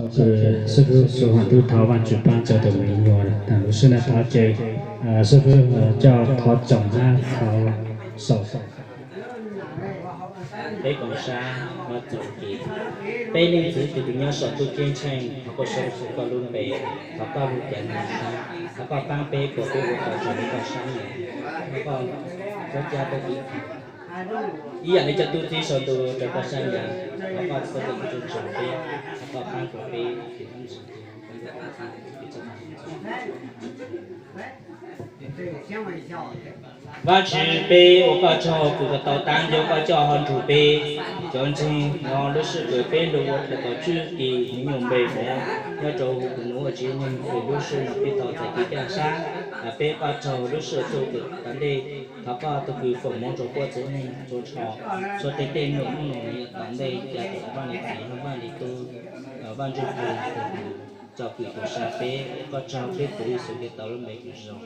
Xib fwb Xu Huam Ntuj thov Vaajtswv paab txug tug me nyuam lub sij hawm no, thov caw xib fwb coj thov tsoom hab thov xaus. Peb koom sab, peb leej txiv kws nyob saum ntuj ceeb tsheej, thov koj suav txug koj lub npe, thov koj lug cav nug sab, thov koj paab peb kuas peb ua tau raws li koj sab nyiam, thov koj coj peb ib yaam li cov tub txib sau ntu raws koj sab nyiam, thov koj txhawb koj tug tub tso peb, thov koj paab kuas peb Vaajtswv, peb ua koj tsaug kws koj tau taab nco koj coj ho nrug peb cov ntseeg no lub sij hawm kws peb lug ua thaum tom tswj kis me nyuam npe mus nyob rau huv kws nus ua tsev neeg, kws lub sij hawm no peb tau txais kev kaj sab, peb ua koj tsaug lub sij hawm txug kws tom ntej, thov koj tug kws foom moov rua puab tsev neeg txhua tsav, txhua tej tej me nyuam mub no yuav tom ntej ca tom Vaaj Li Txiv hab Vaaj Li Tub, Vaaj Ntsujplig tug kws tso kws tug sa, peb ua koj tsaug peb tuav Yexus Khetos lub npe kws zoo.